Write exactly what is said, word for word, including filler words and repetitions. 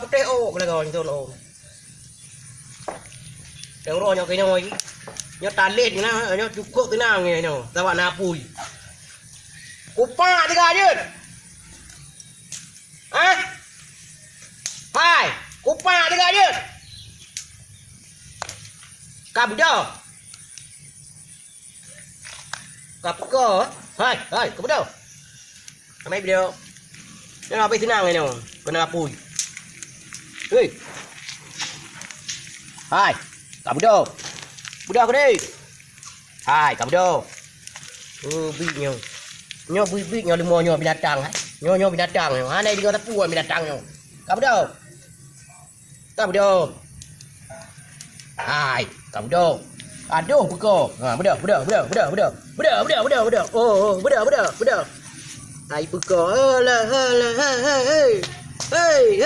Putéh ôk lagèe nyan, thôn ôk. Teuroe nyoe keunoe, nyoe talét keunan, nyoe cukôp keunan nyoe, sabab na apui. Kupak tiga jeuet. Hah? Hai, kupak tiga jeuet. Ka beudôh. Ka peuko. Hai, hai, ka beudôh. Amai beudôh. Nyoe habéh seunang nyoe, keuneuk apui. Hei. Hai, ka beudôh. Beudôh keudéh. Hai, ka beudôh. Oh, bit nyoe. Nyoe bit-bit nyoe leumo nyoe binatang, hai. Nyoe, nyoe binatang nyoe. Hana deungoe sapeue binatang nyoe. Ka beudôh. Ka beudôh. Hai, ka beudôh. Adoh, peuko. Ha, beudôh, beudôh, beudôh, beudôh, beudôh. Beudôh, beudôh, beudôh, beudôh. Oh, oh, beudôh, beudôh, beudôh. Hai, peuko. Alah, alah, hai, hai, hai. Hai, hai.